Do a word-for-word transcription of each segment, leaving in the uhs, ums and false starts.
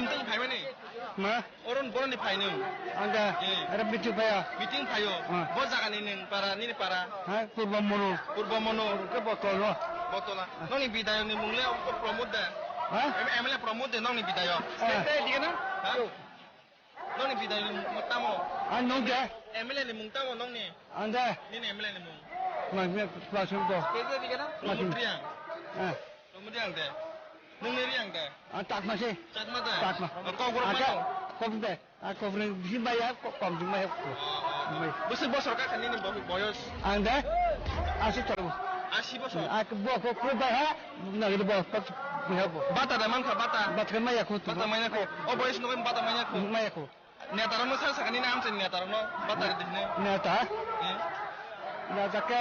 Tini phaimani? Ma? Oron boroni phainung. Anda, Eh. Era meeting phaya. Meeting phaio. Ah. Bo jagani nung para, nini para. Ha, Purba Mono. Purba Mono. Ke Botola. Botola. Nongni bidayoni mung le Pramod de. Ha? M-, M L A Pramod de nongni bidayo. Ah. Tei dikena? Ha? Nongni bidayoni mung tamo? Ah, nong de? M L A ni mung tamo nongni? Anda. Nini M L A ni mung? Ma, ma, ma, sung to. Tei dikena? Pramod Riang. Ah. Pramod Riang de. Nongni Riang de. Ah, Chakma se. Chakma de. Chakma. Kokborok mano? Kokborok de. Ah, kokborok bisi maya, ko-, kom bisi maya. Bisi bosor ka kani ni bo-, boyos? Ang de, asi tau. Asi bosor? Ah, bo ko, ko ba ha, na ge bo, pa, bo ha bo. Bata da man kha, bata? Bata maya ko tu. Bata maya ko. O boyos no bata maya ko. Maya ko. Neta rok no sa sakani na amchai neta rok no bata de ne. Neta? Eh. Neta ke,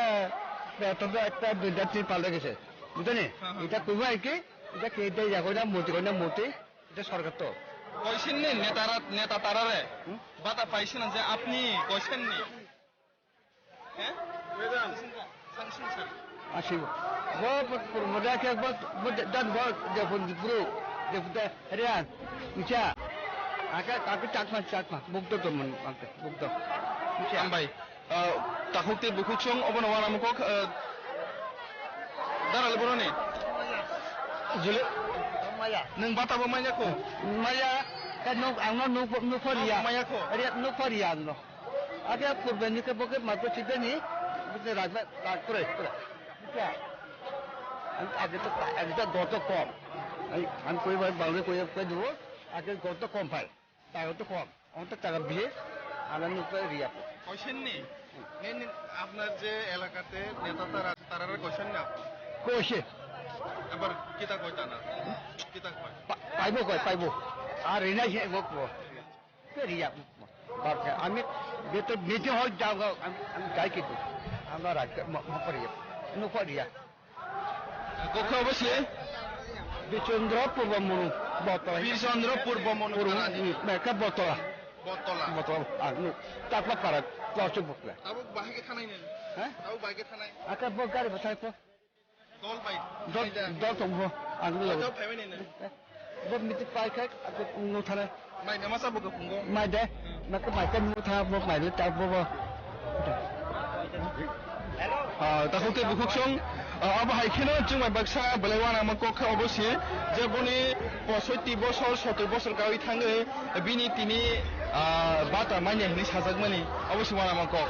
beton da ekta dui da tin pal de gese. Bujhoni? Ha, ha. Eta kuwa ki, eta ke de ya ko na moti ko na moti. Eta sorkar to. Koisin ni neta ra-, neta tara re. Hmm? Bata paisi na je apni koisin ni. Eh? Sanction, sanction, sir. Asi bo. Bo, bo, bo, moda ke bo, bo, dan bo, de pun bro, de pun de, rian. Micha. Aka, aka Chakma, Chakma. Bukto to mon, aka, bukto. Micha. Hambai. Ah, takhuk tei bukhuk song obono uanama kok, ah, daral boroni. Jule. Maya. Nwng bata bo manya kho? Maya, ka nuk, ang no nuk, nuk phor ya. Maya kho? Riya, nuk phor ya ang no. Ake purbe ni ke boke mato chide ni, boke rajba, raj kore, kore. Kya? Ang age to, age to goto kom. Ang, ang koi bai bangre koi, koi duo, age goto kom pai. Tago to kom, on to taga biye, ala nukla riya po. Koisen ni? Nini apnar je elakate neta tara, tarare koisen ni apni? Koise. Ebar kita koi tana? Kita koi? Pa-, paibo koi, paibo. Ar rina je mo ko. Ke riya po. Bak ami beto meeting hall jaga, am, am jai kitu. Amra raj, mo, mo ko riya. Nukla riya. Kokha obo se? Bichandra Purba Munu, Botola. Bichandra Purba Munu Purba, tarani. Hmm, meka Botola. Botola. Botola, ah, nu, takla para, tlausu bukla. Tabuk bahai ke thanai ne? Ha? Tabuk bahai ke thanai? Aka bo gari bathai po. Dol bai. Dol, dol tong bo, ang lo. Dol bai ne? Bo miti pai kha, ako no thana. Mai de masa bo ko pungo. Mai de. Na ko mai ko no tha bo mai de ta bo bo. Ah, takhuk tei bukhuk song, ah, abo hai kheno chwng bai baksa belai uanama kok kha obo se je boni posoiti bosor, sotoi bosor kawi thangwi bini tini, ah, bata manya hinwi sajakmani obo se uanama kok.